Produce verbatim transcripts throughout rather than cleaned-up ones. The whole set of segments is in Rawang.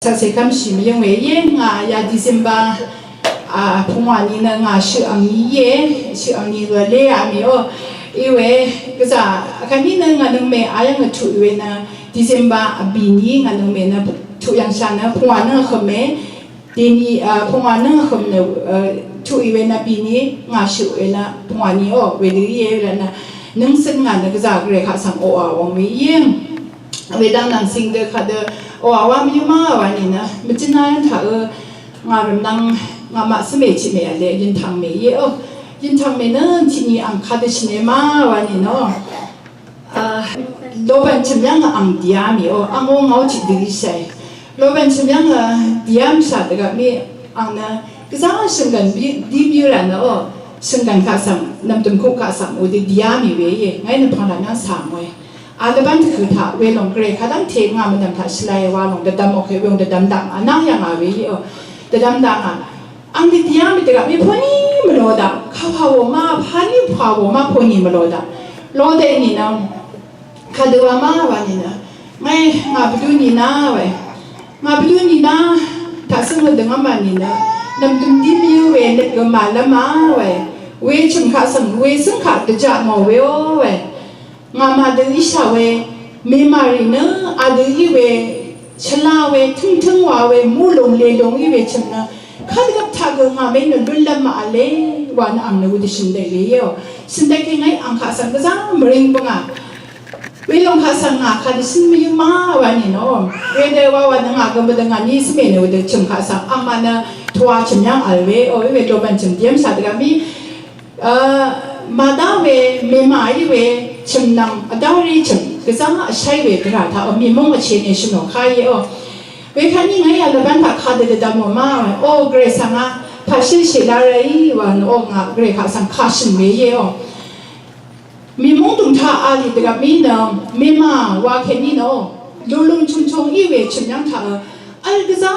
Saqse kv́mshì mvyǿng we íe, ngà ya December, a, pungwà ni nø ngà shøq angni íe, shøq angni lvlé a mì ó. Iwe, gvzà, akvni nø ngà nøngmè a yv́ng vtuq we nø December vbì ni ngà nøngmè nø tuq yv̀ngshà nø pungwà nø vhø̀m e. Dèni, a, pungwà nø vhø̀m nø, a, tuq we nø bì ni ngà shøq we nø pungwà ni ó, wedø íe, we nø nøng søn ngà nø gvzà gvray kaq svng oqà wvng we íe. Wedvng nvng sing dø kadø oqà wa mvyǿ ma wa ni nø mvjøn a yv́ng taq ø ngà rvmnvng ngà maq svmè chiq mè vle yøntang mè íe ó. Yøntang mè nø tiqni ang kadø shìne ma wa ni nø. A, lobv̀n chø̀m yv́ng ang dìá mì ó, ang ó ngàó tiqdø íshàe. Lobv̀n chø̀m yv́ng, a, dìá mshà dvgvp mì ang nø gvzá shø̀nggv̀n dí mì rà nø ó, shø̀nggv̀n kaq svng, nv̀mdø̀m kuq kaq svng, udø dìá mì we íe, ngàí nø pv̀nglv̀m yv́ng cà ngòe. A lvbán dvhø̀ taq, welòng gvray kadv́ngte ngà mvdv̀m taq shvlae wa lòng dvdvm oke, welòng dvdvm daq, a nv́ng yv̀ngà we íe ó. Dvdvm daq ngà. Ang dvdìá mì dvgvp mì poni mvlo daq. Kapà wò ma, pani pà wò ma poni mvlo daq. Lo dèni nø. Kadø wa ma wa ni nø. Ngàí ngà bvdú ni na we. Ngà bvdú ni na. Taq svng døngvm wa ni nø. Nv̀mdøm dí mì we nøt gø màlv́m ma we. We chø̀m kaq svng, we svng kaq dvjaq mò we ó we. Ngà màdø íshà we, mèmàrì nø adø í we, shvla we, tøngtøng wa we, mùlùng lèlùng í we chø̀m nø, kadvgvp taq gø ngà mèí nø lúnlv́m màvle, wa nø ang nø wedø shø̀n dèk we íò. Shø̀n dèk kèngàí ang kaq svng gvzá mvring bvngà. Welòng kaq svng ngà kadø shø̀n mvyǿng ma wa nìnò. Wedø wa wa nø ngà gø mvdø ngà ní svmè nø wedø chø̀m kaq svng ang mànø twa chø̀m yv́ng vl we, o we we dvbv̀n chø̀m dìv́m shà dvgvp mì, Màdá we, mèmà í we, chø̀m nvng vdá rí chø̀m gvzá vsháí we dvrà taq, o, mì móng vchè nè shø̀n ò ká íe, o. Wekvt ní ngàí vlvbán taq kadø dvdvm ò má, o, gvray svng a, pàshǿn shèla rà í wa nø, o, ngà gvray kaq svng kashø̀n we íe, o. Mì móng dùngtaq a lì dvgvp mí nø, mèmà wa kèní nø, o, lulung chungchung í we chø̀m yv́ng taq, Vl gvzá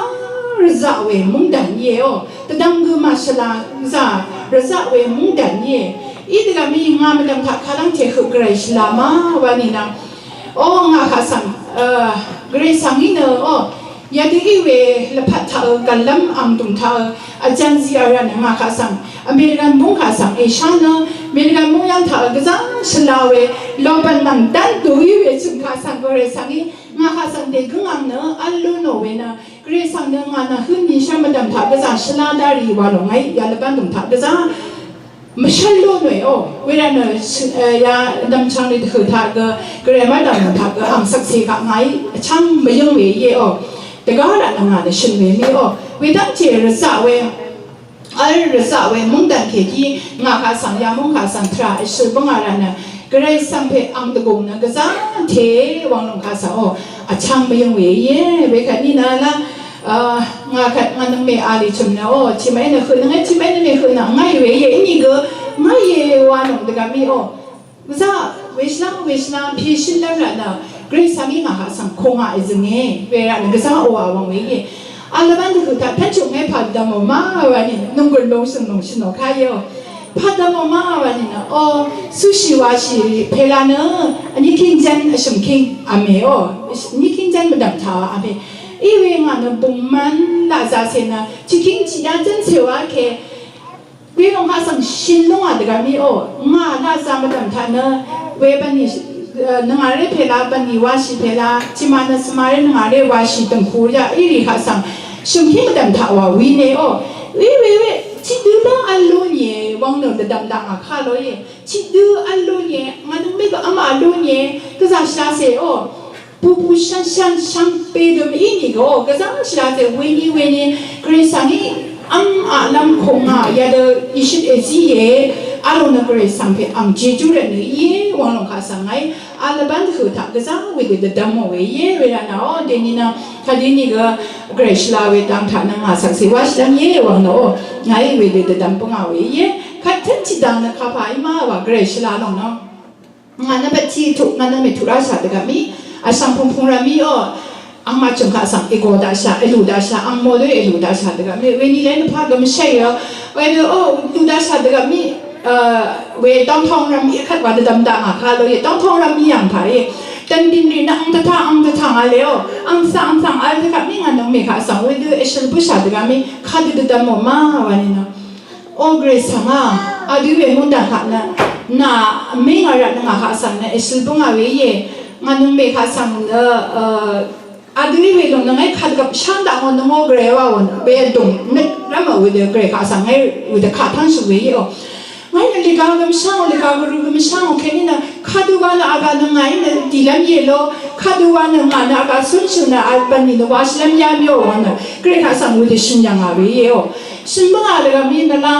rvzaq we mungdàn íe o. Dvdvm gø màshvla gvzá rvzaq we mungdàn íe. Í dvgvm í ngà mvdvm taq kadv́ngte høq gvray shvla ma wa nìnvng. O ngà kaq svng, e, gvray svng í nø o. Yadø í we lvpat taq gv̀llv́m angdùng taq vjv̀n zí vrv̀n ngà kaq svng. American mung kaq svng èshá nø. American mung yv́ng taq gvzá shvla we. Lobv̀n nvng dv́n dø í we chø̀m kaq svng gvray svng í. Ngà kaq svng dègǿng ang nø vl lú nò we nø. Gvray svng nø ngà nà hǿn ni shv́ng mvdv̀m taq gvzà shvlá dá rì wa lòng ngàí yalvbán dv̀m taq gvzà mvshv́l lú nòe o. Wervt nø ya nv̀mchvng rì dvhø̀ taq gø gvray mvdv̀m taq gø ang svkse kaq ngàí vchv́ng mvyǿng we íe o. Dvgá rvt nø ngà nø shø̀n we mí o. Wedv́ngte rvzaq we Vl rvzaq we mungdàn kèkí ngà kaq svng ya mung kaq svng tvrà vshø̀ bǿngà rà nø gvray svng pè ang dvgùng nø gvzá te wang lung kaq svng o vchvng mvyøng we íe. Wekvt ní nø la, a, ngà kvt ngà nøngmè a lì chø̀m nø o tiqmv́n nø høq nøngmè tiqmv́n nøngmè høq nø ngàí we íe. Inìgø ngàí we wa nòng dvgvp mí o. Gvzá weshvlá weshvlá pishøn lv́m rvt nø gvray svng í ngà kaq svng kongaq èzø̀nge. Wervt nø gvzá oqà wvng we íe. Vlvbán dvhø̀ taq pv́nchø̀m ngé pàdvmò má wa nì nònggùn lòngshø̀ng lòngshø̀n ò ká íe o. Pàdvmò má wa nì nø o sushi washì pèla nø vní kíng jv́n vshø̀m kíng vmè o. Vní kíng jv́n mvdv̀m taq wa vmè. Í we ngà nø bùngmv́n laq zaqcè nø tiqkíng tiqyá jv́n cè wa ke Welòng kaq svng shø̀n lúngà dvgvp mí o. Ngà laq zà mvdv̀m taq nø we bv̀nlì, e, nvngàré pèla bv̀nlì washì pèla tiqmà nø svmaré nvngàré washì dø̀ngku yaq írì kaq svng shø̀ngkí mvdv̀m taq wà wine o. Í we we tiqdø ló vl lú nìe wvng nø dvdv̀m daq ngà ká ló íe. Tiqdø vl lú nìe ngà dø mé gø vmà lú nìe gvzà shvlacè o. Bubu shanshan shvngbe dø mv-í nìgø gvzv́ng shvlá zè weni weni gvray svng í v́m aqlv́m kòngà yadø ìshøt èzí íe. Vlòng nø gvray svng pè ang jejú rvt nø íe wvng lòng kaq svng ngàí vlvbán dvhø̀ taq gvzv́ng wedø dvdvm mò we íe. Wervtnà ó dèni nø kadø nìgø gvray shvlá we dang taq nø ngà svkse wá shvdv́m íe wvng nø ó ngàí wedø dvdvm bǿngà we íe. Kvt tǿn tiqdv̀ng nø kapà í má wa gvray shvlá lòng nø Ngà nø bvtì tuq, ngà nø mètuq rashà dvgvp mì, vshv̀ng pungpung rvmì o, angmaq chø̀ng kaq svng ègò daqshà, èlù daqshà, angmò dø èlù daqshà dvgvp mì, weni lè nø pà gø mvshèì o, weni o, lù daqshà dvgvp mì, e, we downtown rvmì kvt wa dvdvm daq ngà kà lo ye, downtown rvmì yv̀ng pà ye, Dvndin rì nø ang dvtang ang dvtang vl e o. Ang svng ang svng vl dvgvp mí ngà nøngmè kaq svng wedø èshøl bǿshà dvgvp mí kadø dvdvm mò má wa nìnø. O Gvray svng a, adø we mungdv̀ng kaq nø, nà mí ngà rvt nø ngà kaq svng nø èshøl bǿngà we íe. Ngà nøngmè kaq svng nø, e, adø we lòng nøngmè kaq dvgvp shvngdaq ngò nøngò Gvray wa won we dòng nøt rvmø wedø Gvray kaq svng ngà wedø kaq tvngshø we íe o. Ngàí nø lìga gø mvshv́ngò, lìga gø rø gø mvshv́ngò kèní nø kadø wa nø aga nø ngàí nø dìlv́m íe lo, kadø wa nø ngà nø aga cúnshø̀ng nø a bv̀nlì nø wa shvlv́m yá mì o wa nø Gvray kaq svng wedø shø̀n yv̀ngà we íe o. Shø̀n bǿngà lìga mì nø la,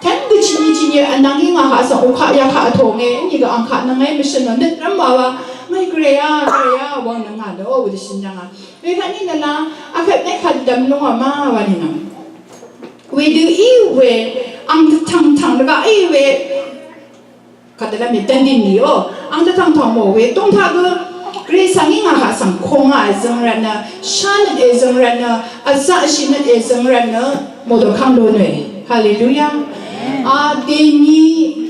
tv́n gø chìni chìni vnvng í ngà kaq svng okaq yakaq vtònge, nìgø ang kaq nø ngàí mvshø̀n nø nøt rv́m wa wa, ngàí Gvray á, Gvray á, wa nø ngà nø o wedø shø̀n yv̀ngà. Wekvt nìnø la, akvt nèka dvdvm lúngà má wa nìnø. Wedø í we, ang dvtvng tvng dvgaq í we. Kadø la mì dvndin nìò, ang dvtvng tvng mò we, dòng taq gø, Gvray svng í ngà kaq svng kong a èzøng rvt nø, shá nøt èzøng rvt nø, vzaqshì nøt èzøng rvt nø, mòdò kang do nø. Haleluya. A, dèní,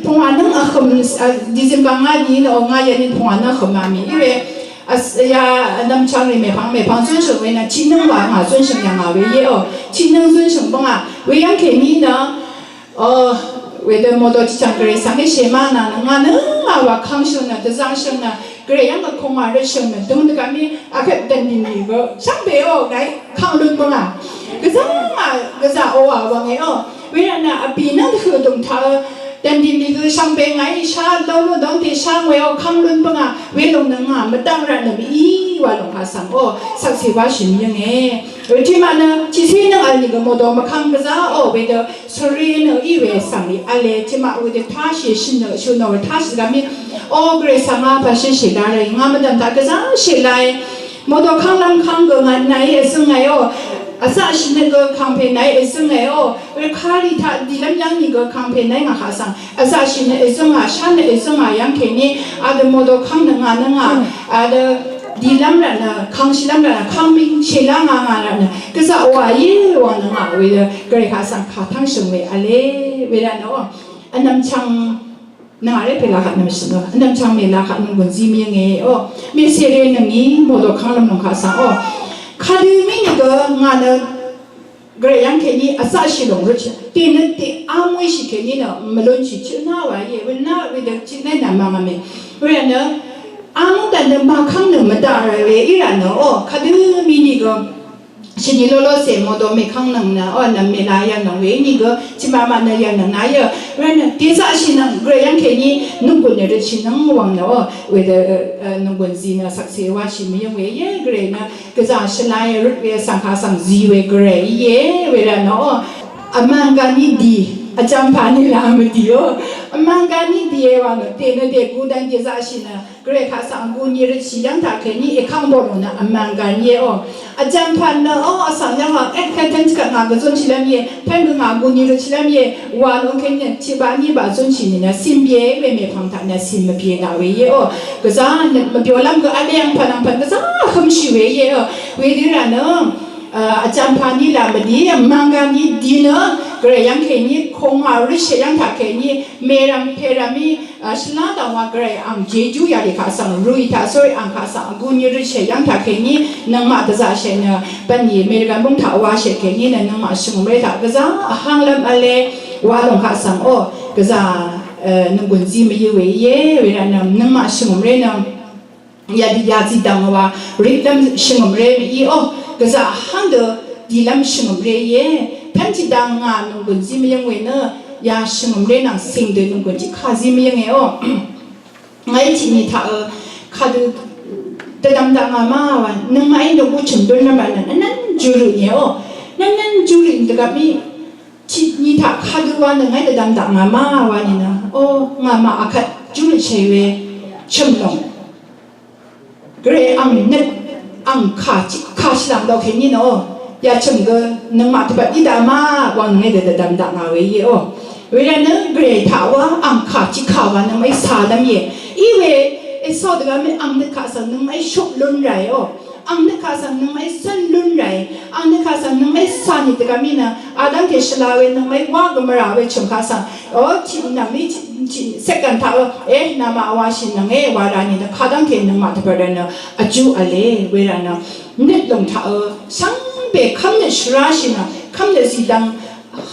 pungwà nøng vhøm, a, December ngà dèní nø, o ngà yv̀nìn pungwà nøng vhøm a mì. Í we, A, ya, nvmchvng rì mèpvng, mèpvng zúnshø̀ng we nø, tiqnøng wa ngà zúnshø̀ng yv̀ngà we íe o. Tiqnøng zúnshø̀ng bǿngà. Weyv́ng kèní nø, o, wedø mòdò tiqchv̀ng Gvray svng íshè má nà nø, ngà nø, ngà wa kangshø̀ng nø, dvzvngshø̀ng nø, Gvray yv́ng gø kong wa rvshø̀ng nø, døng dvgvp mì, akvt dv̀n nìnì gø, shvngbe o, ngàí, kang lún bǿngà. Gvzà ngà, gvzà o wa wv̀ng e o. Wervtnø vbì nvng dvhø̀ dø̀ng taq, dv̀ndì mì gø shvngbe ngàí shá dv́ng lú dv́ngte shá ngwe o kv́ng lún bǿngà welòng nø ngà mvdv́ng rvtnø mìí wa lòng kaq svng o shvkse wáshì mvyǿnge. Wetiqmaq nø tiqsé nvng vl nìgø mòdò mvkv́ng gvzá o wedø svrì nø í we svng rì vle tiqmaq wedø táshì shø̀n nø shø̀n nø we táshì gvmí o Gvray svng a pvshì shì dá rì ngà mvdv̀m taq gvzá shì lae. Mòdò kanglam kang gø ngà nàí èzøng ngàí o. Vzaqshì nø gø kangpè nàí èzøng ngàí o. Wekari taq dìlv́m yv́ng nìgø kangpè nàí ngà kaq svng. Vzaqshì nø èzøng ngà, shá nø èzøng ngà yv́ng kèní. Adø mòdò kang nø ngà nø ngà. Adø dìlv́m rvt nø, kangshìlv́m rvt nø, kangming shèlá ngà ngà rvt nø. Gvzà wa yé wa nø ngà wedø. Gvray kaq svng kà tv́ngshø̀ng we vle. Wervt nø o. Vnvm chvng Nvng aqré pè laqkaq nvmshø̀ng nø, nvmchvng mè laqkaq nvnggùn zí mvyǿnge o. Mèsèrè nøngí mòdò kánglv́m lòng kaq svng o. Kadø mí nìgø ngà nø gvray yv́ng kèní vzaqshì lòng røtshì. Tè nø tè á mv́ishì kèní nø mvlunshì chø ná wa íe. Wena wedø chø ná nà mvngà mè. Wervtnø á mv́ng dv̀n nø màkv́ng nø mvdaq rà we í rà nø o. Kadø mí nìgø Shvni lolo se modo mekang nang na, o, nam mela yang nang we ni gø, chima ma na yang nang na yø. Wen, tezaqshì nang, gre yang keni, nunggun ne røtshì nang wang na, o, we de, e, nunggun zi na sakse washì mvyøng we ye, gre na, gvza shvla ye røt we sangka sang zi we gre ye, we ra na, o. Amang gani di, ajampa ni la mvdi, o. Amang gani di ye wang na, te na de gudan tezaqshì na, Gvray kaq svng vguni røtshì yv́ng taq kèní èkv́ng bò lò nø vmv̀ng gv̀n íe o. Vjv̀mpv̀n nø o vsvng yv́ng wa, e, pv̀n pv̀n tiqkvt ngà gø zúnshìlv́m íe, pv̀n gø ngà vguni røtshìlv́m íe, wa lò kèní tiqbaq niqbaq zúnshì nìnø cìnbie we mèpv̀ng taq nø cìn mvpie daq we íe o. Gvza nø mvbyolv́m gø vle yv́ng pv̀n ang pv̀n gvza vhømshì we íe o. Wedø rà nø, e, vjv̀mpv̀n í laq mvdi, vmv̀ng gv̀n í di nø, Gvray yv́ng kèní, kòngà røtshì yv́ng taq kèní, mèrv̀m pèrv̀m í, A, shvlá dv̀ngwa gvray ang jejú yalì kaq svng, rúì taq sórí ang kaq svng, vguni røtshì yv́ng taq kèní, nøngmaq dvzaqshì nø, bv̀nlì mèrvgv̀n bǿng taq washì kèní nø, nøngmaq shvngø̀mré taq gvza, vhánglv́m v̄le, wa lòng kaq svng, o, gvza, e, nònggùn zí mvyǿ we íe, wervtnø, nøngmaq shvngø̀mré nø, Yadø yazí dv̀ng wa ritlv́m shvngø̀mré mv-í o, gvza vháng dø dìlv́m shvngø̀mré íe, pv́n tiqdv̀ng ngà nònggùn zí mvyǿng we nø, ya shvngø̀mré nvng cìng dø nònggùn tiqkà zí mvyǿnge o. Ngàí tiqni taq, e, kadø dvdvm daq ngà ma wa, nøngmaqí nø guchø̀m dúnlv́m rvtnø, nvnv́n júrø̀ nìe o, nvnv́n júrø̀ dvgvp mí, tiqni taq kadø wa nø ngàí dvdvm daq ngà ma wa nìnø, o, ngà ma akvt júrø̀ shèí we, chø̀m lòng. Gvray ang nøt ang kà, kà shvlàng dø kèní nø, yachø̀m gø nøngmaq dvbvt í daq ma, wang nø dø dvdvm daq ngà we íe o. Wervtnø Gvray taq wa ang kà, tiqkà wa nøngmaqí càlv́m íe. Iwe, Esau dvgvmí ang nøt kaq svng nøngmaqí shuk lún ràe o. Ang nø kaq svng nøngmaqí cv́n lún ràe. Ang nø kaq svng nøngmaqí cà nì dvgvp mí nø adv́ngte shvla we nøngmaqí wá gø mvrà we chø̀m kaq svng. O tiq nv̀m í tiq second taq ø e namaq washì nønge wa rà nì nø kadv́ngte nøngmaq dvpvt rvt nø vjú v̄le we rà nø nøt lòng taq ø shvngbe kv́mnøt shvráshì nø kv́mnøt zìdvng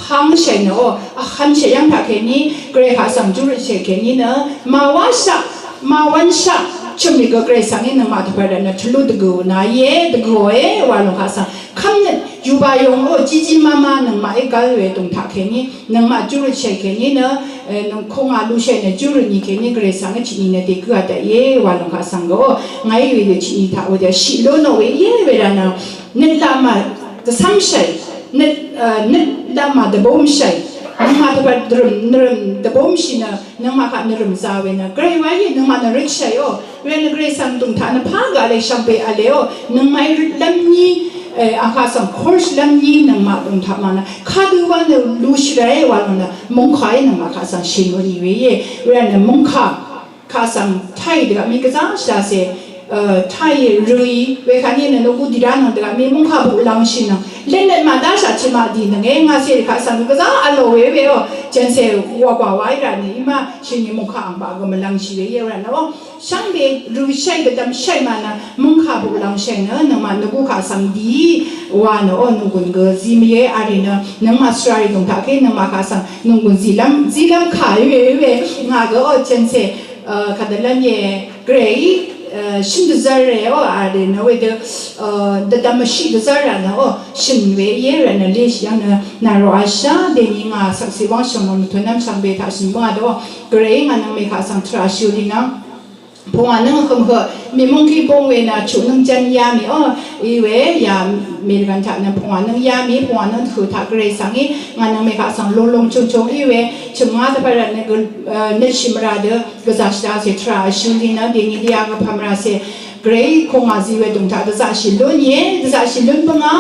Hangshì nø o, vhvnshì yv́ng taq kèní, gvray kaq svng júrøtshì kèní nø, màwánshaq, màwánshaq, chø̀mrì gø gvray svng í nøngmaq dvpvt rvt nø tvlú dvgø̀ nà íe, dvgø̀òe, wa lòng kaq svng. Kv́mnøt, yùbà yòng o, jiji mama nøngmaqí gv́l we dòng taq kèní, nøngmaq júrøtshì kèní nø, e, nøng kongà lushì nø júrøtnì kèní, gvray svng í tiqni nø dègǿ vdvt íe, wa lòng kaq svng gø o, ngàí we dø tiqni taq we dø, shì lú nò we íe, we rvt nø, nøt laq mà, dvcv́mshì, nøt, e, nøt laq mà dvbómshì. Nøngmaq dvpvt dvrø̀m, nvrø̀m dvbómshì nø, nøngmaq kaq nvrø̀m zà we nø. Gvray wa íe, nøngmaq nø røtshì o. We nø gvray svng dùngtaq nø pà gø vle shvngbe vle o. Nøngmaqí røtlv́m ní, e, akaq svng course lv́m ní nøngmaq dùngtaq mà nø. Kadø wa nø lushì ràe wa nø nø. Mungkà í nøngmaq kaq svng shì nò nì we íe. We nø mungkà. Kaq svng tayì dvgvp mí gvzá shvlacè, e, tayì rø̀í, wekvt ní nø nvgú dìrá nvng dvgvp mí mungkà buq lvngshì nvng. Lennøt màdáshà tiqmaq dì nønge ngàcè kaq svng gvzá vlò we we o. Jensè wa gwà wa í rà nø í má shø̀n í mungkà ang baq gø mvlvngshì we í rà nø o. Shvngbe rø̀shì dvdvmshì mà nø mungkà buq lvngshì nø nøngmaq nvgú kaq svng dì wa nø o nunggun gø zí mvyé arì nø nøngmaq svrarì dòng taq kè nøngmaq kaq svng nunggun zílv́m, zílv́m kà í we we ngà gø o jensè Kadø lv́m íe gvray, shø̀n dvzv́r rì o, a dø nø wedø, dvdvm mvshì dvzv́r rà nø o, shø̀n we íe rà nø leshì yv́ng nø, nà rò ashá, dèní ngà svkse wv́ng shvngmò mvtø nv́m shvngbe taq shø̀n bǿngà dø o, gvray ngà nøngmè kaq svng tvrà shø̀n lì nø, pungwà nøng høm hø, mèmvng kí búng we nø, chuq nøng jv́n yá mì o, í we, yà, mèlv̀n taq nø pungwà nøng yá mì, pungwà nøng hø taq gvray svng í, ngà nøngmè kaq svng lolong chungchung í we, chø̀m ngà dvpvt rà nø gø, nø shì mvrà dø, Gvzà shvlacè tvrà vshø̀ lì nø dèní dèyà gø pàmvracè. Gvray kùngà zí we dùngtaq dvzaqshì lún íe, dvzaqshì lún bǿngà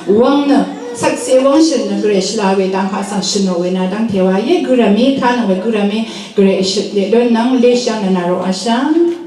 wvng nø. Shvkse wvng shø̀n nø gvray shvla we dang kaq svng shø̀nò we nà dv́ngte wa íe gø̀rv̀mí tánøng we gø̀rv̀mí gvray shøt lè lún nvng leshvng nø nà rò vshvng.